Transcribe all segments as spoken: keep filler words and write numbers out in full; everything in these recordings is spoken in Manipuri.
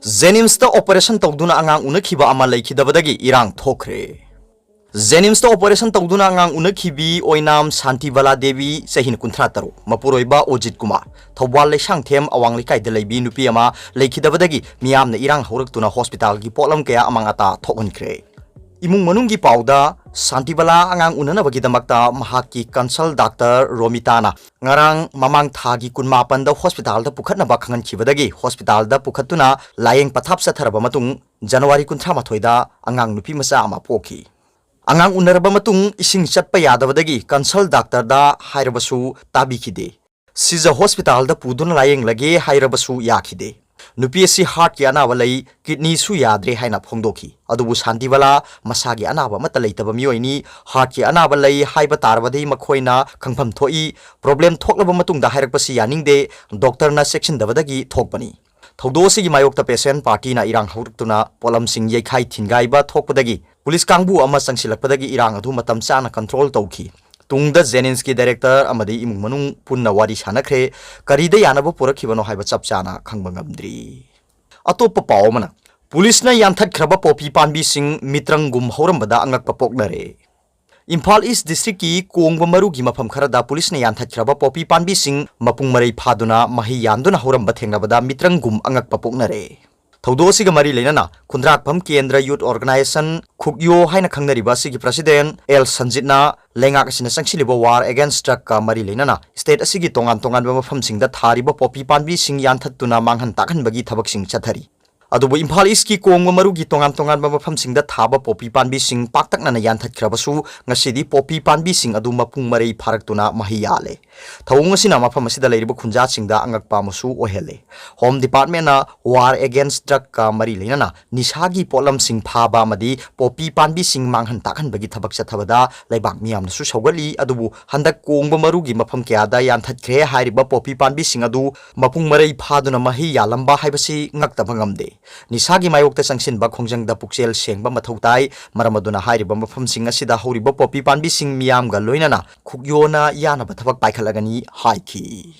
ꯖꯦꯅꯤꯝꯁꯇ ꯑꯣꯄꯔꯦꯁꯟ ꯇꯧꯗꯨꯅ ꯑꯉꯥꯡ ꯎꯅꯈꯤꯕ ꯑꯃ ꯂꯩꯈꯤꯗꯕꯗꯒꯤ ꯏꯔꯥꯡ ꯊꯣꯛꯈ꯭ꯔꯦ꯫ ꯖꯦꯅꯤꯝꯁꯇ ꯑꯣꯄꯔꯦꯁꯟ ꯇꯧꯗꯨꯅ ꯑꯉꯥꯡ ꯎꯅꯈꯤꯕꯤ ꯑꯣꯏꯅꯥꯝ ꯁꯥꯟꯇꯤꯕꯂꯥ ꯗꯦꯕꯤ, ꯆꯍꯤ ꯀꯨꯟꯊ꯭ꯔꯥ ꯇꯔꯨꯛ, ꯃꯄꯨꯔꯣꯏꯕ ꯑꯣꯖꯤꯠ ꯀꯨꯃꯥꯔ, ꯊꯧꯕꯥꯜ ꯂꯩꯁꯥꯡꯊꯦꯝ ꯑꯋꯥꯡ ꯂꯩꯀꯥꯏꯗ ꯂꯩꯕꯤ ꯅꯨꯄꯤ ꯑꯃ ꯂꯩꯈꯤꯗꯕꯗꯒꯤ ꯃꯤꯌꯥꯝꯅ ꯏꯔꯥꯡ ꯍꯧꯔꯛꯇꯨꯅ ꯍꯣꯁꯄꯤꯇꯥꯜꯒꯤ ꯄꯣꯠꯂꯝ ꯀꯌꯥ ꯑꯃꯥꯡ ꯑꯇꯥ ꯊꯣꯛꯍꯟꯈ꯭ꯔꯦ꯫ ꯏꯃꯨꯡ ꯃꯅꯨꯡꯒꯤ ꯄꯥꯎꯗ, ꯁꯥꯟꯇꯤꯕꯂꯥ ꯑꯉꯥꯡ ꯎꯅꯅꯕꯒꯤꯗꯃꯛꯇ ꯃꯍꯥꯛꯀꯤ ꯀꯟꯁꯜ ꯗꯥꯛꯇꯔ ꯔꯣꯃꯤꯇꯥꯅ ꯉꯔꯥꯡ ꯃꯃꯥꯡ ꯊꯥꯒꯤ ꯀꯨꯟꯃꯥꯄꯟꯗ ꯍꯣꯁꯄꯤꯇꯥꯜꯗ ꯄꯨꯈꯠꯅꯕ ꯈꯪꯍꯟꯈꯤꯕꯗꯒꯤ ꯍꯣꯁꯄꯤꯇꯥꯜꯗ ꯄꯨꯈꯠꯇꯨꯅ ꯂꯥꯌꯦꯡ ꯄꯊꯥꯞ ꯆꯠꯊꯔꯕ ꯃꯇꯨꯡ ꯖꯅꯋꯥꯔꯤ ꯀꯨꯟꯊ꯭ꯔꯥ ꯃꯥꯊꯣꯏꯗ ꯑꯉꯥꯡ ꯅꯨꯄꯤ ꯃꯆꯥ ꯑꯃ ꯄꯣꯛꯈꯤ꯫ ꯑꯉꯥꯡ ꯎꯅꯔꯕ ꯃꯇꯨꯡ ꯏꯁꯤꯡ ꯆꯠꯄ ꯌꯥꯗꯕꯗꯒꯤ ꯀꯟꯁꯜ ꯗꯥꯛꯇꯔꯗ ꯍꯥꯏꯔꯕꯁꯨ ꯇꯥꯕꯤꯈꯤꯗꯦ꯫ ꯁꯤꯖ ꯍꯣꯁꯄꯤꯇꯥꯜꯗ ꯄꯨꯗꯨꯅ ꯂꯥꯌꯦꯡꯂꯒꯦ ꯍꯥꯏꯔꯕꯁꯨ ꯌꯥꯈꯤꯗꯦ꯫ ꯅꯨꯄꯤ ꯑꯁꯤ ꯍꯥꯔꯠꯀꯤ ꯑꯅꯥꯕ ꯂꯩ, ꯀꯤꯗꯅꯤꯁꯨ ꯌꯥꯗ꯭ꯔꯦ ꯍꯥꯏꯅ ꯐꯣꯡꯗꯣꯛꯈꯤ꯫ ꯑꯗꯨꯕꯨ ꯁꯥꯟꯇꯤꯕꯂꯥ ꯃꯁꯥꯒꯤ ꯑꯅꯥꯕ ꯑꯃꯠꯇ ꯂꯩꯇꯕ ꯃꯤꯑꯣꯏꯅꯤ꯫ ꯍꯥꯔꯠꯀꯤ ꯑꯅꯥꯕ ꯂꯩ ꯍꯥꯏꯕ ꯇꯥꯔꯕꯗꯤ ꯃꯈꯣꯏꯅ ꯈꯪꯐꯝ ꯊꯣꯛꯏ꯫ ꯄ꯭ꯔꯣꯕ꯭ꯂꯦꯝ ꯊꯣꯛꯂꯕ ꯃꯇꯨꯡꯗ ꯍꯥꯏꯔꯛꯄꯁꯤ ꯌꯥꯅꯤꯡꯗꯦ꯫ ꯗꯣꯛꯇꯔꯅ ꯆꯦꯛꯁꯤꯟꯗꯕꯗꯒꯤ ꯊꯣꯛꯄꯅꯤ꯫ ꯊꯧꯗꯣꯛ ꯑꯁꯤꯒꯤ ꯃꯥꯌꯣꯛꯇ ꯄꯦꯁꯦꯟ ꯄꯥꯔꯇꯤꯅ ꯏꯔꯥꯡ ꯍꯧꯔꯛꯇꯨꯅ ꯄꯣꯠꯂꯝꯁꯤꯡ ꯌꯩꯈꯥꯏ ꯊꯤꯟꯒꯥꯏꯕ ꯊꯣꯛꯄꯗꯒꯤ ꯄꯨꯂꯤꯁ ꯀꯥꯡꯕꯨ ꯑꯃ ꯆꯪꯁꯤꯜꯂꯛꯄꯗꯒꯤ ꯏꯔꯥꯡ ꯑꯗꯨ ꯃꯇꯝ ꯆꯥꯅ ꯀꯟꯇ꯭ꯔꯣꯜ ꯇꯧꯈꯤ꯫ ꯇꯨꯡꯗ ꯖꯦꯅꯤꯝꯁꯀꯤ ꯗꯥꯏꯔꯦꯛꯇꯔ ꯑꯃꯗꯤ ꯏꯃꯨꯡ ꯃꯅꯨꯡ ꯄꯨꯟꯅ ꯋꯥꯔꯤ ꯁꯥꯟꯅꯈ꯭ꯔꯦ꯫ ꯀꯔꯤꯗ ꯌꯥꯅꯕ ꯄꯨꯔꯛꯈꯤꯕꯅꯣ ꯍꯥꯏꯕ ꯆꯞ ꯆꯥꯅ ꯈꯪꯕ ꯉꯝꯗ꯭ꯔꯤ꯫ ꯑꯇꯣꯞꯄ ꯄꯥꯎ ꯑꯃꯅ, ꯄꯨꯂꯤꯁꯅ ꯌꯥꯟꯊꯠꯈ꯭ꯔꯕ ꯄꯣꯄꯤ ꯄꯥꯝꯕꯤꯁꯤꯡ ꯃꯤꯇ꯭ꯔꯪꯒꯨꯝ ꯍꯧꯔꯝꯕꯗ ꯑꯉꯛꯄ ꯄꯣꯛꯅꯔꯦ꯫ ꯏꯝꯐꯥꯜ ꯏꯁ ꯗꯤꯁꯇ꯭ꯔꯤꯛꯀꯤ ꯀꯣꯡꯕ ꯃꯔꯨꯒꯤ ꯃꯐꯝ ꯈꯔꯗ ꯄꯨꯂꯤꯁꯅ ꯌꯥꯟꯊꯠꯈ꯭ꯔꯕ ꯄꯣꯄꯤ ꯄꯥꯝꯕꯤꯁꯤꯡ ꯃꯄꯨꯡ ꯃꯔꯩ ꯐꯥꯗꯨꯅ ꯃꯍꯩ ꯌꯥꯟꯗꯨꯅ ꯍꯧꯔꯝꯕ ꯊꯦꯡꯅꯕꯗ ꯃꯤꯇ꯭ꯔꯪꯒꯨꯝ ꯑꯉꯛꯄ ꯄꯣꯛꯅꯔꯦ꯫ ꯊꯧꯗꯣꯛ ꯑꯁꯤꯒ ꯃꯔꯤ ꯂꯩꯅꯅ ꯈꯨꯟꯗ꯭ꯔꯥꯛꯐꯝ ꯀꯦꯟꯗ꯭ꯔ ꯌꯨꯠ ꯑꯣꯔꯒꯅꯥꯏꯖꯦꯁꯟ, ꯈꯨꯛꯌꯣ ꯍꯥꯏꯅ ꯈꯪꯅꯔꯤꯕ ꯑꯁꯤꯒꯤ ꯄ꯭ꯔꯁꯤꯗꯦꯟ ꯑꯦꯜ ꯁꯟꯖꯤꯠꯅ ꯂꯩꯉꯥꯛ ꯑꯁꯤꯅ ꯆꯪꯁꯤꯜꯂꯤꯕ ꯋꯥꯔ ꯑꯦꯒꯦꯟꯁ ꯗ꯭ꯔꯒꯀ ꯃꯔꯤ ꯂꯩꯅꯅ ꯁ꯭ꯇꯦꯠ ꯑꯁꯤꯒꯤ ꯇꯣꯉꯥꯟ ꯇꯣꯉꯥꯟꯕ ꯃꯐꯝꯁꯤꯡꯗ ꯊꯥꯔꯤꯕ ꯄꯣꯄꯤ ꯄꯥꯝꯕꯤꯁꯤꯡ ꯌꯥꯟꯊꯠꯇꯨꯅ ꯃꯥꯡꯍꯟ ꯇꯥꯛꯍꯟꯕꯒꯤ ꯊꯕꯛꯁꯤꯡ ꯆꯠꯊꯔꯤ꯫ ꯑꯗꯨꯕꯨ ꯏꯝꯐꯥꯜ ꯏꯁꯀꯤ ꯀꯣꯡꯕ ꯃꯔꯨꯒꯤ ꯇꯣꯉꯥꯟ ꯇꯣꯉꯥꯟꯕ ꯃꯐꯝꯁꯤꯡꯗ ꯊꯥꯕ ꯄꯣꯄꯤ ꯄꯥꯝꯕꯤꯁꯤꯡ ꯄꯥꯛꯇꯛꯅꯅ ꯌꯥꯟꯊꯠꯈ꯭ꯔꯕꯁꯨ, ꯉꯁꯤꯗꯤ ꯄꯣꯄꯤ ꯄꯥꯝꯕꯤꯁꯤꯡ ꯑꯗꯨ ꯃꯄꯨꯡ ꯃꯔꯩ ꯐꯥꯔꯛꯇꯨꯅ ꯃꯍꯩ ꯌꯥꯜꯂꯦ꯫ ꯊꯧꯑꯣꯡ ꯑꯁꯤꯅ ꯃꯐꯝ ꯑꯁꯤꯗ ꯂꯩꯔꯤꯕ ꯈꯨꯟꯖꯥꯁꯤꯡꯗ ꯑꯉꯛꯄ ꯑꯃꯁꯨ ꯑꯣꯏꯍꯜꯂꯦ꯫ ꯍꯣꯝ ꯗꯤꯄꯥꯔꯠꯃꯦꯟꯅ ꯋꯥꯔ ꯑꯦꯒꯦꯟꯁ ꯗ꯭ꯔꯒꯀ ꯃꯔꯤ ꯂꯩꯅꯅ ꯅꯤꯁꯥꯒꯤ ꯄꯣꯠꯂꯝꯁꯤꯡ ꯐꯥꯕ ꯑꯃꯗꯤ ꯄꯣꯄꯤ ꯄꯥꯝꯕꯤꯁꯤꯡ ꯃꯥꯡꯍꯟ ꯇꯥꯛꯍꯟꯕꯒꯤ ꯊꯕꯛ ꯆꯠꯊꯕꯗ ꯂꯩꯕꯥꯛ ꯃꯤꯌꯥꯝꯅꯁꯨ ꯁꯧꯒꯠꯂꯤ꯫ ꯑꯗꯨꯕꯨ ꯍꯟꯗꯛ ꯀꯣꯡꯕ ꯃꯔꯨꯒꯤ ꯃꯐꯝ ꯀꯌꯥꯗ ꯌꯥꯟꯊꯠꯈ꯭ꯔꯦ ꯍꯥꯏꯔꯤꯕ ꯄꯣꯄꯤ ꯄꯥꯝꯕꯤꯁꯤꯡ ꯑꯗꯨ ꯃꯄꯨꯡ ꯃꯔꯩ ꯐꯥꯗꯨꯅ ꯃꯍꯩ ꯌꯥꯜꯂꯝꯕ ꯍꯥꯏꯕꯁꯤ ꯉꯛꯇꯕ ꯉꯝꯗꯦ꯫ ꯅꯤꯁꯥꯒꯤ ꯃꯥꯌꯣꯛꯇ ꯆꯪꯁꯤꯟꯕ ꯈꯣꯡꯖꯪꯗ ꯄꯨꯛꯆꯦꯜ ꯁꯦꯡꯕ ꯃꯊꯧ ꯇꯥꯏ꯫ ꯃꯔꯝ ꯑꯗꯨꯅ ꯍꯥꯏꯔꯤꯕ ꯃꯐꯝꯁꯤꯡ ꯑꯁꯤꯗ ꯍꯧꯔꯤꯕ ꯄꯣꯄꯤ ꯄꯥꯝꯕꯤꯁꯤꯡ ꯃꯤꯌꯥꯝꯒ ꯂꯣꯏꯅꯅ ꯈꯨꯛꯌꯣꯅ ꯌꯥꯅꯕ ꯊꯕꯛ ꯄꯥꯏꯈꯠꯂꯒꯅꯤ ꯍꯥꯏꯈꯤ꯫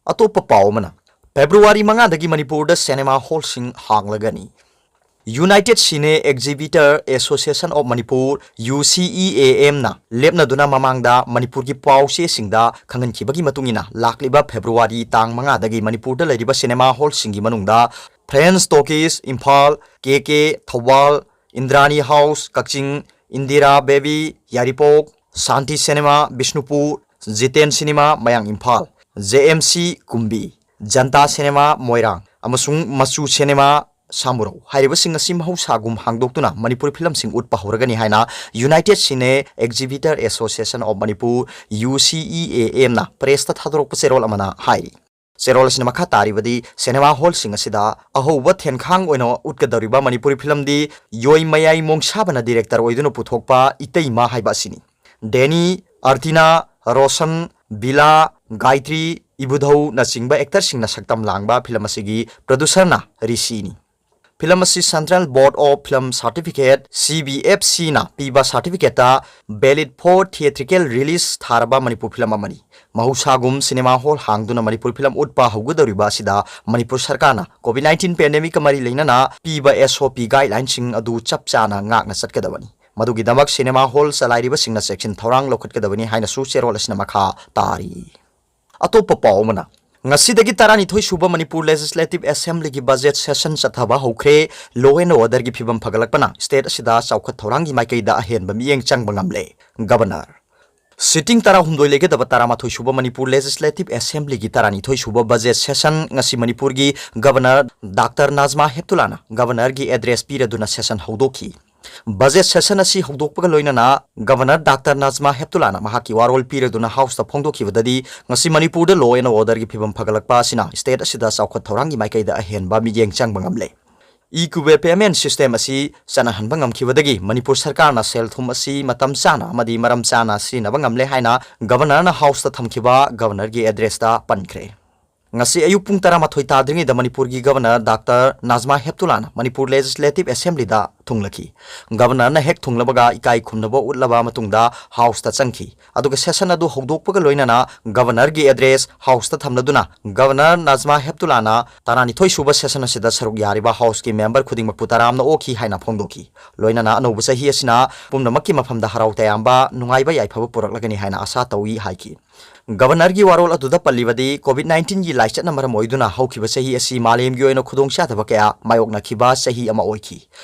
ꯑꯇꯣꯞꯄ ꯄꯥꯎ ꯑꯃꯅ, ꯐꯦꯕ꯭ꯔꯨꯋꯥꯔꯤ ꯃꯉꯥꯗꯒꯤ ꯃꯅꯤꯄꯨꯔꯗ cinema ꯍꯣꯜꯁꯤꯡ ꯍꯥꯡꯂꯒꯅꯤ꯫ United Cine Exhibitor Association of Manipur, UCEAM ꯅ ꯂꯦꯞꯅꯗꯨꯅ ꯃꯃꯥꯡꯗ ꯃꯅꯤꯄꯨꯔꯒꯤ ꯄꯥꯎ ꯆꯦꯁꯤꯡꯗ ꯈꯪꯍꯟꯈꯤꯕꯒꯤ ꯃꯇꯨꯡ ꯏꯟꯅ, ꯂꯥꯛꯂꯤꯕ ꯐꯦꯕ꯭ꯔꯨꯋꯥꯔꯤ ꯇꯥꯡ ꯃꯉꯥꯗꯒꯤ ꯃꯅꯤꯄꯨꯔꯗ ꯂꯩꯔꯤꯕ ꯁꯤꯅꯦꯃꯥ ꯍꯣꯜꯁꯤꯡꯒꯤ ꯃꯅꯨꯡꯗ French Talkies ꯏꯝꯐꯥꯜ, ꯀꯦ ꯀꯦ ꯊꯧꯕꯥꯜ, ꯏꯟꯗ꯭ꯔꯥꯅꯤ ꯍꯥꯎꯁ ꯀꯛꯆꯤꯡ, ꯏꯟꯗꯤꯔꯥ ꯕꯦꯕꯤ ꯌꯥꯏꯔꯤꯄꯣꯛ, ꯁꯥꯟꯇꯤ ꯁꯤꯅꯦꯃꯥ ꯕꯤꯁꯅꯨꯄꯨꯔ, ꯖꯤꯇꯦꯟ ꯁꯤꯅꯦꯃꯥ ꯃꯌꯥꯡ Imphal, J M C ꯀꯨꯝꯕꯤ, Janata cinema ꯃꯣꯏꯔꯥꯡ ꯑꯃꯁꯨꯡ ꯃꯆꯨ ꯁꯤꯅꯦꯃꯥ ꯁꯥꯃꯨꯔꯧ ꯍꯥꯏꯔꯤꯕꯁꯤꯡ ꯑꯁꯤ ꯃꯍꯧꯁꯥꯒꯨꯝ ꯍꯥꯡꯗꯣꯛꯇꯨꯅ ꯃꯅꯤꯄꯨꯔꯤ ꯐꯤꯂꯝꯁꯤꯡ ꯎꯠꯄ ꯍꯧꯔꯒꯅꯤ ꯍꯥꯏꯅ United Cine Exhibitor Association of Manipur, UCEAM ꯅ ꯄ꯭ꯔꯦꯁꯇ ꯊꯥꯗꯣꯔꯛꯄ ꯆꯦꯔꯣꯜ ꯑꯃꯅ ꯍꯥꯏꯔꯤ꯫ ꯆꯦꯔꯣꯜ ꯑꯁꯤꯅ ꯃꯈꯥ ꯇꯥꯔꯤꯕꯗꯤ, ꯁꯤꯅꯦꯃꯥ ꯍꯣꯜꯁꯤꯡ ꯑꯁꯤꯗ ꯑꯍꯧꯕ ꯊꯦꯟꯈꯥꯡ ꯑꯣꯏꯅ ꯎꯠꯀꯗꯧꯔꯤꯕ ꯃꯅꯤꯄꯨꯔꯤ ꯐꯤꯂꯝꯗꯤ ꯌꯣꯏ ꯃꯌꯥꯏ ꯃꯣꯡꯁꯥꯕꯅ ꯗꯤꯔꯦꯛꯇꯔ ꯑꯣꯏꯗꯨꯅ ꯄꯨꯊꯣꯛꯄ ꯏꯇꯩꯃ ꯍꯥꯏꯕ ꯑꯁꯤꯅꯤ꯫ ꯗꯦꯅꯤ, ꯑꯥꯔꯇꯤꯅꯥ, ꯔꯣꯁꯟ, ꯕꯤꯂꯥ, ꯒꯥꯏꯇ꯭ꯔꯤ, ꯏꯕꯨꯙꯧꯅꯆꯤꯡꯕ ꯑꯦꯛꯇꯔꯁꯤꯡꯅ ꯁꯛꯇꯝ ꯂꯥꯡꯕ ꯐꯤꯂꯝ ꯑꯁꯤꯒꯤ ꯄ꯭ꯔꯣꯗ꯭ꯌꯨꯁꯔꯅ ꯔꯤꯁꯤꯅꯤ꯫ ꯐꯤꯂꯝ ꯑꯁꯤ Central Board of Film Certificate, C B F C ꯅ ꯄꯤꯕ ꯁꯥꯔꯇꯤꯐꯤꯀꯦꯠꯇ valid for theatrical release ꯊꯥꯔꯕ ꯃꯅꯤꯄꯨꯔ ꯐꯤꯂꯝ ꯑꯃꯅꯤ꯫ ꯃꯍꯧꯁꯥꯒꯨꯝ ꯁꯤꯅꯦꯃꯥ ꯍꯣꯜ ꯍꯥꯡꯗꯨꯅ ꯃꯅꯤꯄꯨꯔ ꯐꯤꯂꯝ ꯎꯠꯄ ꯍꯧꯒꯗꯧꯔꯤꯕ ꯑꯁꯤꯗ ꯃꯅꯤꯄꯨꯔ ꯁꯔꯀꯥꯔꯅ COVID nineteen pandemic ꯀ ꯃꯔꯤ ꯂꯩꯅꯅ ꯄꯤꯕ S O P guideline ꯁꯤꯡ ꯑꯗꯨ ꯆꯞ ꯆꯥꯅ ꯉꯥꯛꯅ ꯆꯠꯀꯗꯕꯅꯤ꯫ ꯃꯗꯨꯒꯤꯗꯃꯛ ꯁꯤꯅꯦꯃꯥ ꯍꯣꯜ ꯆꯂꯥꯏꯔꯤꯕꯁꯤꯡꯅ ꯆꯦꯛꯁꯤꯟ ꯊꯧꯔꯥꯡ ꯂꯧꯈꯠꯀꯗꯕꯅꯤ ꯍꯥꯏꯅꯁꯨ ꯆꯦꯔꯣꯜ ꯑꯁꯤꯅ ꯃꯈꯥ ꯇꯥꯔꯤ꯫ ꯑꯇꯣꯞꯄ ꯄꯥꯎ ꯑꯃꯅ, ꯉꯁꯤꯗꯒꯤ ꯇꯔꯥꯅꯤꯊꯣꯏ ꯁꯨꯕ ꯃꯅꯤꯄꯨꯔ Legislative Assembly ꯒꯤ budget session ꯆꯠꯊꯕ ꯍꯧꯈ꯭ꯔꯦ꯫ Law and order ꯒꯤ ꯐꯤꯕꯝ ꯐꯒꯠꯂꯛꯄꯅ state ꯑꯁꯤꯗ ꯆꯥꯎꯈꯠ ꯊꯧꯔꯥꯡꯒꯤ ꯃꯥꯏꯀꯩꯗ ꯑꯍꯦꯟꯕ ꯃꯤꯠꯌꯦꯡ ꯆꯪꯕ ꯉꯝꯂꯦ꯫ Governor꯫ Sitting ꯇꯔꯥꯍꯨꯝꯗꯣꯏ ꯂꯩꯒꯗꯕ ꯇꯔꯥꯃꯥꯊꯣꯏ ꯁꯨꯕ ꯃꯅꯤꯄꯨꯔ Legislative Assembly ꯒꯤ ꯇꯔꯥꯅꯤꯊꯣꯏ ꯁꯨꯕ budget session ꯉꯁꯤ ꯃꯅꯤꯄꯨꯔꯒꯤ Governor Doctor ꯅꯥꯖꯃꯥ ꯍꯦꯞꯇꯨꯂꯥꯅ Governorꯒꯤ address ꯄꯤꯔꯗꯨꯅ session ꯍꯧꯗꯣꯛꯈꯤ꯫ Budget session ꯑꯁꯤ ꯍꯧꯗꯣꯛꯄꯒ ꯂꯣꯏꯅꯅ Governor Doctor ꯅꯥꯖꯃꯥ ꯍꯦꯞꯇꯨꯂꯥꯅ ꯃꯍꯥꯛꯀꯤ ꯋꯥꯔꯣꯜ ꯄꯤꯔꯗꯨꯅ House ꯇ ꯐꯣꯡꯗꯣꯛꯈꯤꯕꯗꯗꯤ, ꯉꯁꯤ ꯃꯅꯤꯄꯨꯔꯗ law and order ꯒꯤ ꯐꯤꯕꯝ ꯐꯒꯠꯂꯛꯄ ꯑꯁꯤꯅ state ꯑꯁꯤꯗ ꯆꯥꯎꯈꯠ ꯊꯧꯔꯥꯡꯒꯤ ꯃꯥꯏꯀꯩꯗ ꯑꯍꯦꯟꯕ ꯃꯤꯠꯌꯦꯡ ꯆꯪꯕ ꯉꯝꯂꯦ꯫ E-Quay payment system ꯑꯁꯤ ꯆꯠꯅꯍꯟꯕ ꯉꯝꯈꯤꯕꯗꯒꯤ ꯃꯅꯤꯄꯨꯔ ꯁꯔꯀꯥꯔꯅ ꯁꯦꯜ ꯊꯨꯝ ꯑꯁꯤ ꯃꯇꯝ ꯆꯥꯅ ꯑꯃꯗꯤ ꯃꯔꯝ ꯆꯥꯅ ꯁꯤꯖꯤꯟꯅꯕ ꯉꯝꯂꯦ ꯍꯥꯏꯅ Governorꯅ House ꯇ ꯊꯝꯈꯤꯕ Governorꯒꯤ address ꯇ ꯄꯟꯈ꯭ꯔꯦ꯫ ꯉꯁꯤ ꯑꯌꯨꯛ ꯄꯨꯡ ꯇꯔꯥꯃꯥꯊꯣꯏ ꯇꯥꯗ꯭ꯔꯤꯉꯩꯗ ꯃꯅꯤꯄꯨꯔꯒꯤ ꯒꯕꯔꯅꯔ ꯗꯥꯛꯇꯔ ꯅꯥꯖꯃꯥ ꯍꯦꯞꯇꯨꯂꯥꯅ ꯃꯅꯤꯄꯨꯔ ꯂꯦꯖꯤꯁꯂꯦꯇꯤꯚ ꯑꯦꯁꯦꯝꯕ꯭ꯂꯤꯗ ꯊꯨꯡꯂꯈꯤ꯫ ꯒꯕꯔꯅꯔꯅ ꯍꯦꯛ ꯊꯨꯡꯂꯕꯒ ꯏꯀꯥꯏ ꯈꯨꯝꯅꯕ ꯎꯠꯂꯕ ꯃꯇꯨꯡꯗ ꯍꯥꯎꯁꯇ ꯆꯪꯈꯤ꯫ ꯑꯗꯨꯒ ꯁꯦꯁꯟ ꯑꯗꯨ ꯍꯧꯗꯣꯛꯄꯒ ꯂꯣꯏꯅꯅ ꯒꯕꯔꯅꯔꯒꯤ ꯑꯦꯗ꯭ꯔꯦꯁ ꯍꯥꯎꯁꯇ ꯊꯝꯂꯗꯨꯅ ꯒꯕꯔꯅꯔ ꯅꯥꯖꯃꯥ ꯍꯦꯞꯇꯨꯂꯥꯅ ꯇꯔꯥꯅꯤꯊꯣꯏ ꯁꯨꯕ ꯁꯦꯁꯟ ꯑꯁꯤꯗ ꯁꯔꯨꯛ ꯌꯥꯔꯤꯕ ꯍꯥꯎꯁꯀꯤ ꯃꯦꯝꯕꯔ ꯈꯨꯗꯤꯡꯃꯛꯄꯨ ꯇꯔꯥꯝꯅ ꯑꯣꯛꯈꯤ ꯍꯥꯏꯅ ꯐꯣꯡꯗꯣꯛꯈꯤ꯫ ꯂꯣꯏꯅꯅ ꯑꯅꯧꯕ ꯆꯍꯤ ꯑꯁꯤꯅ ꯄꯨꯝꯅꯃꯛꯀꯤ ꯃꯐꯝꯗ ꯍꯔꯥꯎ ꯇꯌꯥꯝꯕ, ꯅꯨꯡꯉꯥꯏꯕ ꯌꯥꯏꯐꯕ ꯄꯨꯔꯛꯂꯒꯅꯤ ꯍꯥꯏꯅ ꯑꯥꯁꯥ ꯇꯧꯏ ꯍꯥꯏꯈꯤ꯫ ꯒꯕꯔꯅꯔꯒꯤ ꯋꯥꯔꯣꯜ ꯑꯗꯨꯗ ꯄꯜꯂꯤꯕꯗꯤ, ꯀꯣꯚꯤꯗ ꯅꯥꯏꯟꯇꯤꯟꯒꯤ ꯂꯥꯏꯆꯠꯅ ꯃꯔꯝ ꯑꯣꯏꯗꯨꯅ ꯍꯧꯈꯤꯕ ꯆꯍꯤ ꯑꯁꯤ ꯃꯥꯂꯦꯝꯒꯤ ꯑꯣꯏꯅ ꯈꯨꯗꯣꯡꯆꯥꯗꯕ ꯀꯌꯥ ꯃꯥꯌꯣꯛꯅꯈꯤꯕ ꯆꯍꯤ ꯑꯃ ꯑꯣꯏꯈꯤ꯫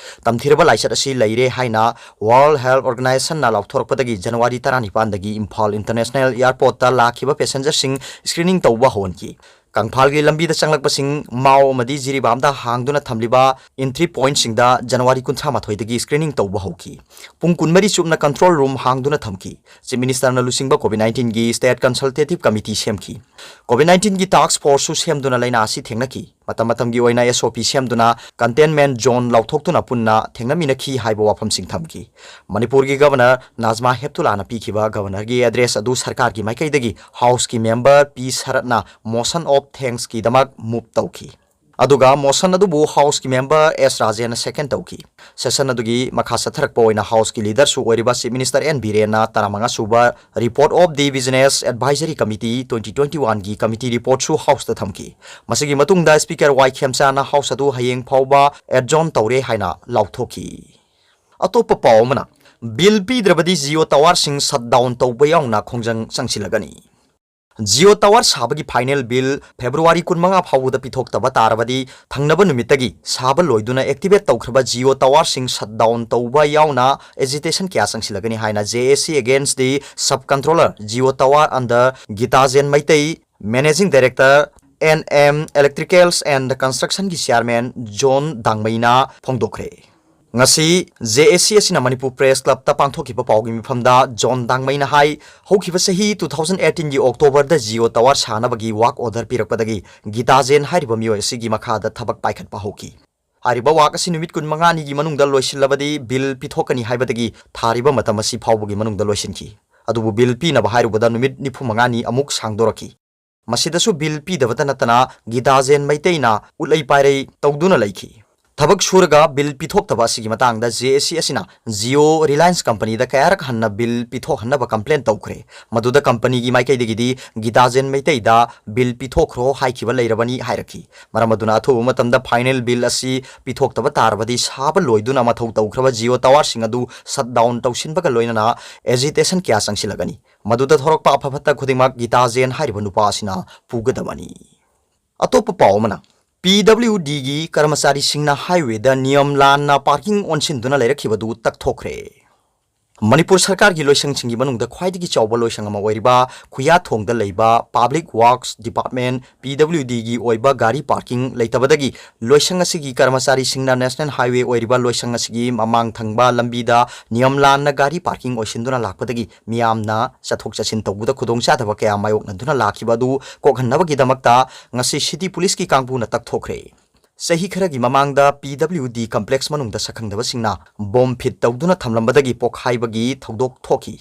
ꯇꯝꯊꯤꯔꯕ ꯂꯥꯏꯆꯠ ꯑꯁꯤ ꯂꯩꯔꯦ ꯍꯥꯏꯅ ꯋꯥꯔꯜꯗ ꯍꯦꯜꯊ ꯑꯣꯔꯒꯅꯥꯏꯖꯦꯁꯟꯅ ꯂꯥꯎꯊꯣꯔꯛꯄꯗꯒꯤ ꯖꯅꯋꯥꯔꯤ ꯇꯔꯥꯅꯤꯄꯥꯟꯗꯒꯤ ꯏꯝꯐꯥꯜ ꯏꯟꯇꯔꯅꯦꯁꯅꯦꯜ ꯑꯦꯌꯔꯄꯣꯔꯠꯇ ꯂꯥꯛꯈꯤꯕ ꯄꯦꯁꯦꯟꯖꯔꯁꯤꯡ ꯁ꯭ꯀ꯭ꯔꯤꯅꯤꯡ ꯇꯧꯕ ꯍꯧꯍꯟꯈꯤ꯫ ꯀꯪꯐꯥꯜꯒꯤ ꯂꯝꯕꯤꯗ ꯆꯪꯂꯛꯄꯁꯤꯡ ꯃꯥꯎ ꯑꯃꯗꯤ ꯖꯤꯔꯤꯕꯥꯝꯗ ꯍꯥꯡꯗꯨꯅ ꯊꯝꯂꯤꯕ ꯏꯟꯇ꯭ꯔꯤ ꯄꯣꯏꯟꯠꯁꯤꯡꯗ ꯖꯅꯋꯥꯔꯤ ꯀꯨꯟꯊ꯭ꯔꯥ ꯃꯥꯊꯣꯏꯗꯒꯤ ꯁ꯭ꯀ꯭ꯔꯤꯅꯤꯡ ꯇꯧꯕ ꯍꯧꯈꯤ꯫ ꯄꯨꯡ ꯀꯨꯟꯃꯔꯤ ꯆꯨꯞꯅ ꯀꯟꯇ꯭ꯔꯣꯜ ꯔꯨꯝ ꯍꯥꯡꯗꯨꯅ ꯊꯝꯈꯤ꯫ ꯆꯤꯐ ꯃꯤꯅꯤꯁꯇꯔꯅ ꯂꯨꯆꯤꯡꯕ ꯀꯣꯚꯤꯗ ꯅꯥꯏꯟꯇꯤꯟꯒꯤ ꯁ꯭ꯇꯦꯠ ꯀꯟꯁꯜꯇꯦꯇꯤꯚ ꯀꯃꯤꯇꯤ ꯁꯦꯝꯈꯤ꯫ ꯀꯣꯚꯤꯗ ꯅꯥꯏꯟꯇꯤꯟꯒꯤ ꯇꯥꯛꯁ ꯐꯣꯔꯁꯁꯨ ꯁꯦꯝꯗꯨꯅ ꯂꯥꯏꯅꯥ ꯑꯁꯤ ꯊꯦꯡꯅꯈꯤ꯫ ꯃꯇꯝ ꯃꯇꯝꯒꯤ ꯑꯣꯏꯅ ꯑꯦꯁ ꯑꯣ ꯄꯤ ꯁꯦꯝꯗꯨꯅ ꯀꯟꯇꯦꯟꯃꯦꯟꯠ ꯖꯣꯟ ꯂꯥꯎꯊꯣꯛꯇꯨꯅ ꯄꯨꯟꯅ ꯊꯦꯡꯅꯃꯤꯟꯅꯈꯤ ꯍꯥꯏꯕ ꯋꯥꯐꯝꯁꯤꯡ ꯊꯝꯈꯤ꯫ ꯃꯅꯤꯄꯨꯔꯒꯤ ꯒꯕꯔꯅꯔ ꯅꯥꯖꯃꯥ ꯍꯦꯞꯇꯨꯂꯥꯅ ꯄꯤꯈꯤꯕ ꯒꯕꯔꯅꯔꯒꯤ ꯑꯦꯗ꯭ꯔꯦꯁ ꯑꯗꯨ ꯁꯔꯀꯥꯔꯒꯤ ꯃꯥꯏꯀꯩꯗꯒꯤ ꯍꯥꯎꯁꯀꯤ ꯃꯦꯝꯕꯔ ꯄꯤ ꯁꯔꯠꯅ ꯃꯣꯁꯟ ꯑꯣꯐ ꯊꯦꯡꯛꯁꯀꯤꯗꯃꯛ ꯃꯨꯚ ꯇꯧꯈꯤ꯫ ꯑꯗꯨꯒ ꯃꯣꯁꯟ ꯑꯗꯨꯕꯨ ꯍꯥꯎꯁꯀꯤ ꯃꯦꯝꯕꯔ ꯑꯦꯁ ꯔꯥꯖꯦꯟꯅ ꯁꯦꯀꯦꯟ ꯇꯧꯈꯤ꯫ ꯁꯦꯁꯟ ꯑꯗꯨꯒꯤ ꯃꯈꯥ ꯆꯠꯊꯔꯛꯄ ꯑꯣꯏꯅ ꯍꯥꯎꯁꯀꯤ ꯂꯤꯗꯔꯁꯨ ꯑꯣꯏꯔꯤꯕ ꯆꯤꯐ ꯃꯤꯅꯤꯁꯇꯔ ꯑꯦꯟ ꯕꯤꯔꯦꯟꯅ ꯇꯔꯥꯃꯉꯥ ꯁꯨꯕ report of the business advisory committee twenty twenty ꯋꯥꯟꯒꯤ ꯀꯃꯤꯇꯤ ꯔꯤꯄꯣꯔꯠꯁꯨ ꯍꯥꯎꯁꯇ ꯊꯝꯈꯤ꯫ ꯃꯁꯤꯒꯤ ꯃꯇꯨꯡꯗ ꯁ꯭ꯄꯤꯀꯔ ꯋꯥꯏ ꯈꯦꯝꯆꯥꯅ ꯍꯥꯎꯁ ꯑꯗꯨ ꯍꯌꯦꯡ ꯐꯥꯎꯕ ꯑꯦꯗꯖꯣꯔꯟ ꯇꯧꯔꯦ ꯍꯥꯏꯅ ꯂꯥꯎꯊꯣꯛꯈꯤ꯫ ꯑꯇꯣꯞꯄ ꯄꯥꯎ ꯑꯃꯅ, ꯕꯤꯜ ꯄꯤꯗ꯭ꯔꯕꯗꯤ ꯖꯤꯑꯣ ꯇꯥꯋꯔꯁꯤꯡ ꯁꯠ ꯗꯥꯎꯟ ꯇꯧꯕ ꯌꯥꯎꯅ ꯈꯣꯡꯖꯪ ꯆꯪꯁꯤꯜꯂꯒꯅꯤ꯫ ꯖꯤꯑꯣ ꯇꯥꯋꯔ ꯁꯥꯕꯒꯤ ꯐꯥꯏꯅꯦꯜ ꯕꯤꯜ ꯐꯦꯕ꯭ꯔꯨꯋꯥꯔꯤ ꯀꯨꯟꯃꯉꯥ ꯐꯥꯎꯕꯗ ꯄꯤꯊꯣꯛꯇꯕ ꯇꯥꯔꯕꯗꯤ, ꯊꯪꯅꯕ ꯅꯨꯃꯤꯠꯇꯒꯤ ꯁꯥꯕ ꯂꯣꯏꯗꯨꯅ ꯑꯦꯛꯇꯤꯚꯦꯠ ꯇꯧꯈ꯭ꯔꯕ ꯖꯤꯑꯣ ꯇꯥꯋꯔꯁꯤꯡ ꯁꯠ ꯗꯥꯎꯟ ꯇꯧꯕ ꯌꯥꯎꯅ ꯑꯦꯖꯤꯇꯦꯁꯟ ꯀꯌꯥ ꯆꯪꯁꯤꯜꯂꯒꯅꯤ ꯍꯥꯏꯅ J A C Against the Sub Controller Jio Tower under Gitajen Maitei, managing director, N M Electricals and Constructionꯒꯤ ꯆꯤꯌꯥꯔꯃꯦꯟ ꯖꯣꯟ ꯗꯥꯡꯃꯩꯅ ꯐꯣꯡꯗꯣꯛꯈ꯭ꯔꯦ꯫ ꯉꯁꯤ J A C ꯑꯁꯤꯅ ꯃꯅꯤꯄꯨꯔ ꯄ꯭ꯔꯦꯁ ꯀ꯭ꯂꯕꯇ ꯄꯥꯡꯊꯣꯛꯈꯤꯕ ꯄꯥꯎꯒꯤ ꯃꯤꯐꯝꯗ ꯖꯣꯟ ꯗꯥꯡꯃꯩꯅ ꯍꯥꯏ, ꯍꯧꯈꯤꯕ ꯆꯍꯤ two thousand eighteenꯒꯤ ꯑꯣꯛꯇꯣꯕꯔꯗ ꯖꯤꯑꯣ ꯇꯥꯋꯔ ꯁꯥꯅꯕꯒꯤ ꯋꯥꯔꯛ ꯑꯣꯔꯗꯔ ꯄꯤꯔꯛꯄꯗꯒꯤ ꯒꯤꯇꯥꯖꯦꯟ ꯍꯥꯏꯔꯤꯕ ꯃꯤꯑꯣꯏ ꯑꯁꯤꯒꯤ ꯃꯈꯥꯗ ꯊꯕꯛ ꯄꯥꯏꯈꯠꯄ ꯍꯧꯈꯤ꯫ ꯍꯥꯏꯔꯤꯕ ꯋꯥꯔꯛ ꯑꯁꯤ ꯅꯨꯃꯤꯠ ꯀꯨꯟꯃꯉꯥꯅꯤꯒꯤ ꯃꯅꯨꯡꯗ ꯂꯣꯏꯁꯤꯜꯂꯕꯗꯤ ꯕꯤꯜ ꯄꯤꯊꯣꯛꯀꯅꯤ ꯍꯥꯏꯕꯗꯒꯤ ꯊꯥꯔꯤꯕ ꯃꯇꯝ ꯑꯁꯤ ꯐꯥꯎꯕꯒꯤ ꯃꯅꯨꯡꯗ ꯂꯣꯏꯁꯤꯟꯈꯤ꯫ ꯑꯗꯨꯕꯨ ꯕꯤꯜ ꯄꯤꯅꯕ ꯍꯥꯏꯔꯨꯕꯗ ꯅꯨꯃꯤꯠ ꯅꯤꯐꯨ ꯃꯉꯥꯅꯤ ꯑꯃꯨꯛ ꯁꯥꯡꯗꯣꯔꯛꯈꯤ꯫ ꯃꯁꯤꯗꯁꯨ ꯕꯤꯜ ꯄꯤꯗꯕꯇ ꯅꯠꯇꯅ ꯒꯤꯇꯥꯖꯦꯟ ꯃꯩꯇꯩꯅ ꯎꯠꯂꯩ ꯄꯥꯏꯔꯩ ꯇꯧꯗꯨꯅ ꯂꯩꯈꯤ꯫ ꯊꯕꯛ ꯁꯨꯔꯒ ꯕꯤꯜ ꯄꯤꯊꯣꯛꯇꯕ ꯑꯁꯤꯒꯤ ꯃꯇꯥꯡꯗ ꯖꯦ ꯑꯦ ꯁꯤ ꯑꯁꯤꯅ Jio Reliance ꯀꯝꯄꯅꯤꯗ ꯀꯌꯥꯔꯛ ꯍꯟꯅ ꯕꯤꯜ ꯄꯤꯊꯣꯛꯍꯟꯅꯕ ꯀꯝꯄ꯭ꯂꯦꯟ ꯇꯧꯈ꯭ꯔꯦ꯫ ꯃꯗꯨꯗ ꯀꯝꯄꯅꯤꯒꯤ ꯃꯥꯏꯀꯩꯗꯒꯤꯗꯤ ꯒꯤꯇꯥꯖꯦꯟ ꯃꯩꯇꯩꯗ ꯕꯤꯜ ꯄꯤꯊꯣꯛꯈ꯭ꯔꯣ ꯍꯥꯏꯈꯤꯕ ꯂꯩꯔꯕꯅꯤ ꯍꯥꯏꯔꯛꯈꯤ꯫ ꯃꯔꯝ ꯑꯗꯨꯅ ꯑꯊꯨꯕ ꯃꯇꯝꯗ ꯐꯥꯏꯅꯦꯜ ꯕꯤꯜ ꯑꯁꯤ ꯄꯤꯊꯣꯛꯇꯕ ꯇꯥꯔꯕꯗꯤ ꯁꯥꯕ ꯂꯣꯏꯗꯨꯅ ꯃꯊꯧ ꯇꯧꯈ꯭ꯔꯕ Jio towerꯁꯤꯡ ꯑꯗꯨ shut down ꯇꯧꯁꯤꯟꯕꯒ ꯂꯣꯏꯅꯅ agitation ꯀꯌꯥ ꯆꯪꯁꯤꯜꯂꯒꯅꯤ꯫ ꯃꯗꯨꯗ ꯊꯣꯔꯛꯄ ꯑꯐ ꯐꯠꯇ ꯈꯨꯗꯤꯡꯃꯛ ꯒꯤꯇꯥꯖꯦꯟ ꯍꯥꯏꯔꯤꯕ ꯅꯨꯄꯥ ꯑꯁꯤꯅ ꯄꯨꯒꯗꯕꯅꯤ꯫ ꯑꯇꯣꯞꯄ ꯄꯥꯎ ꯑꯃꯅ, ꯄꯤ ꯗꯕ꯭ꯂꯤꯎ ꯗꯤꯒꯤ ꯀꯔꯃꯆꯥꯔꯤꯁꯤꯡꯅ highwayꯗ ꯅꯤꯌꯝ ꯂꯥꯟꯅ parking ꯑꯣꯟꯁꯤꯟꯗꯨꯅ ꯂꯩꯔꯛꯈꯤꯕꯗꯨ ꯇꯛꯊꯣꯛꯈ꯭ꯔꯦ꯫ ꯃꯅꯤꯄꯨꯔ ꯁꯔꯀꯥꯔꯒꯤ ꯂꯣꯏꯁꯪꯁꯤꯡꯒꯤ ꯃꯅꯨꯡꯗ ꯈ꯭ꯋꯥꯏꯗꯒꯤ ꯆꯥꯎꯕ ꯂꯣꯏꯁꯪ ꯑꯃ ꯑꯣꯏꯔꯤꯕ ꯈꯨꯌꯥꯊꯣꯡꯗ ꯂꯩꯕ Public Works Department, ꯄꯤ ꯗꯕ꯭ꯂꯤꯎ ꯗꯤꯒꯤ ꯑꯣꯏꯕ ꯒꯥꯔꯤ parking ꯂꯩꯇꯕꯗꯒꯤ ꯂꯣꯏꯁꯪ ꯑꯁꯤꯒꯤ ꯀꯔꯃꯆꯥꯔꯤꯁꯤꯡꯅ National Highway ꯑꯣꯏꯔꯤꯕ ꯂꯣꯏꯁꯪ ꯑꯁꯤꯒꯤ ꯃꯃꯥꯡ ꯊꯪꯕ ꯂꯝꯕꯤꯗ ꯅꯤꯌꯝ ꯂꯥꯟꯅ ꯒꯥꯔꯤ parking ꯑꯣꯏꯁꯤꯟꯗꯨꯅ ꯂꯥꯛꯄꯗꯒꯤ ꯃꯤꯌꯥꯝꯅ ꯆꯠꯊꯣꯛ ꯆꯠꯁꯤꯟ ꯇꯧꯕꯗ ꯈꯨꯗꯣꯡꯆꯥꯗꯕ ꯀꯌꯥ ꯃꯥꯌꯣꯛꯅꯗꯨꯅ ꯂꯥꯛꯈꯤꯕ ꯑꯗꯨ ꯀꯣꯛꯍꯟꯅꯕꯒꯤꯗꯃꯛꯇ ꯉꯁꯤ city policeꯀꯤ ꯀꯥꯡꯕꯨꯅ ꯇꯛꯊꯣꯛꯈ꯭ꯔꯦ꯫ ꯆꯍꯤ ꯈꯔꯒꯤ ꯃꯃꯥꯡꯗ ꯄꯤ ꯗꯕ꯭ꯂꯤꯎ ꯗꯤ complex ꯃꯅꯨꯡꯗ ꯁꯛꯈꯪꯗꯕꯁꯤꯡꯅ bomb fit ꯇꯧꯗꯨꯅ ꯊꯝꯂꯝꯕꯗꯒꯤ ꯄꯣꯛꯈꯥꯏꯕꯒꯤ ꯊꯧꯗꯣꯛ ꯊꯣꯛꯈꯤ꯫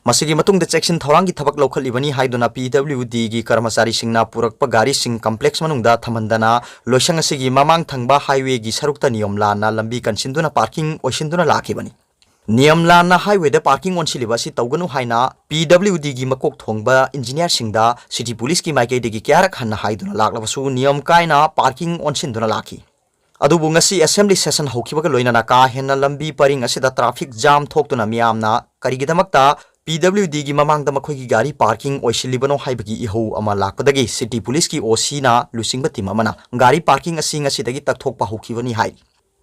ꯃꯁꯤꯒꯤ ꯃꯇꯨꯡꯗ ꯆꯦꯛꯁꯤꯟ ꯊꯧꯔꯥꯡꯒꯤ ꯊꯕꯛ ꯂꯧꯈꯠꯂꯤꯕꯅꯤ ꯍꯥꯏꯗꯨꯅ ꯄꯤ ꯗꯕ꯭ꯂꯤꯎ ꯗꯤꯒꯤ ꯀꯔꯃꯆꯥꯔꯤꯁꯤꯡꯅ ꯄꯨꯔꯛꯄ ꯒꯥꯔꯤꯁꯤꯡ complex ꯃꯅꯨꯡꯗ ꯊꯝꯍꯟꯗꯅ ꯂꯣꯏꯁꯪ ꯑꯁꯤꯒꯤ ꯃꯃꯥꯡ ꯊꯪꯕ highwayꯒꯤ ꯁꯔꯨꯛꯇ ꯅꯤꯌꯝ ꯂꯥꯟꯅ ꯂꯝꯕꯤ ꯀꯟꯁꯤꯟꯗꯨꯅ parking ꯑꯣꯏꯁꯤꯟꯗꯨꯅ ꯂꯥꯛꯈꯤꯕꯅꯤ꯫ ꯅꯤꯌꯝ ꯂꯥꯟꯅ highwayꯗ parking ꯑꯣꯟꯁꯤꯜꯂꯤꯕ ꯑꯁꯤ ꯇꯧꯒꯅꯨ ꯍꯥꯏꯅ ꯄꯤ ꯗꯕ꯭ꯂꯤꯎ ꯗꯤꯒꯤ ꯃꯀꯣꯛ ꯊꯣꯡꯕ engineerꯁꯤꯡꯗ city policeꯀꯤ ꯃꯥꯏꯀꯩꯗꯒꯤ ꯀꯌꯥꯔꯛ ꯍꯟꯅ ꯍꯥꯏꯗꯨꯅ ꯂꯥꯛꯂꯕꯁꯨ ꯅꯤꯌꯝ ꯀꯥꯏꯅ parking ꯑꯣꯟꯁꯤꯟꯗꯨꯅ ꯂꯥꯛꯈꯤ꯫ ꯑꯗꯨꯕꯨ ꯉꯁꯤ assembly session ꯍꯧꯈꯤꯕꯒ ꯂꯣꯏꯅꯅ ꯀꯥ ꯍꯦꯟꯅ ꯂꯝꯕꯤ ꯄꯔꯤꯡ ꯑꯁꯤꯗ traffic jam ꯊꯣꯛꯇꯨꯅ ꯃꯤꯌꯥꯝꯅ ꯀꯔꯤꯒꯤꯗꯃꯛꯇ ꯄꯤ ꯗꯕ꯭ꯂꯤꯎ ꯗꯤꯒꯤ ꯃꯃꯥꯡꯗ ꯃꯈꯣꯏꯒꯤ ꯒꯥꯔꯤ parking ꯑꯣꯏꯁꯤꯜꯂꯤꯕꯅꯣ ꯍꯥꯏꯕꯒꯤ ꯏꯍꯧ ꯑꯃ ꯂꯥꯛꯄꯗꯒꯤ city policeꯀꯤ ꯑꯣ ꯁꯤꯅ ꯂꯨꯆꯤꯡꯕ team ꯑꯃꯅ ꯒꯥꯔꯤ parking ꯑꯁꯤ ꯉꯁꯤꯗꯒꯤ ꯇꯛꯊꯣꯛꯄ ꯍꯧꯈꯤꯕꯅꯤ ꯍꯥꯏꯔꯤ꯫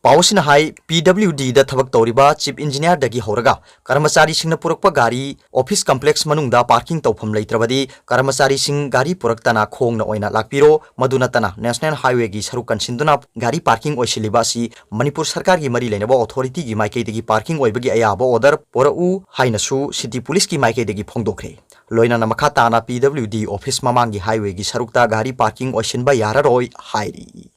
ꯄꯥꯎ ꯑꯁꯤꯅ ꯍꯥꯏ, ꯄꯤ ꯗꯕ꯭ꯂꯤꯎ ꯗꯤꯗ ꯊꯕꯛ ꯇꯧꯔꯤꯕ chief engineerꯗꯒꯤ ꯍꯧꯔꯒ ꯀꯔꯃꯆꯥꯔꯤꯁꯤꯡꯅ ꯄꯨꯔꯛꯄ ꯒꯥꯔꯤ office complex ꯃꯅꯨꯡꯗ parking ꯇꯧꯐꯝ ꯂꯩꯇ꯭ꯔꯕꯗꯤ ꯀꯔꯃꯆꯥꯔꯤꯁꯤꯡ ꯒꯥꯔꯤ ꯄꯨꯔꯛꯇꯅ ꯈꯣꯡꯅ ꯑꯣꯏꯅ ꯂꯥꯛꯄꯤꯔꯣ꯫ ꯃꯗꯨ ꯅꯠꯇꯅ National Highwayꯒꯤ ꯁꯔꯨꯛ ꯀꯟꯁꯤꯟꯗꯨꯅ ꯒꯥꯔꯤ parking ꯑꯣꯏꯁꯤꯜꯂꯤꯕ ꯑꯁꯤ ꯃꯅꯤꯄꯨꯔ ꯁꯔꯀꯥꯔꯒꯤ ꯃꯔꯤ ꯂꯩꯅꯕ authorityꯒꯤ ꯃꯥꯏꯀꯩꯗꯒꯤ parking ꯑꯣꯏꯕꯒꯤ ꯑꯌꯥꯕ order ꯄꯨꯔꯛꯎ ꯍꯥꯏꯅꯁꯨ city policeꯀꯤ ꯃꯥꯏꯀꯩꯗꯒꯤ ꯐꯣꯡꯗꯣꯛꯈ꯭ꯔꯦ꯫ ꯂꯣꯏꯅꯅ ꯃꯈꯥ ꯇꯥꯅ ꯄꯤ ꯗꯕ꯭ꯂꯤꯎ ꯗꯤ office ꯃꯃꯥꯡꯒꯤ highwayꯒꯤ ꯁꯔꯨꯛꯇ ꯒꯥꯔꯤ parking ꯑꯣꯏꯁꯤꯟꯕ ꯌꯥꯔꯔꯣꯏ ꯍꯥꯏꯔꯤ꯫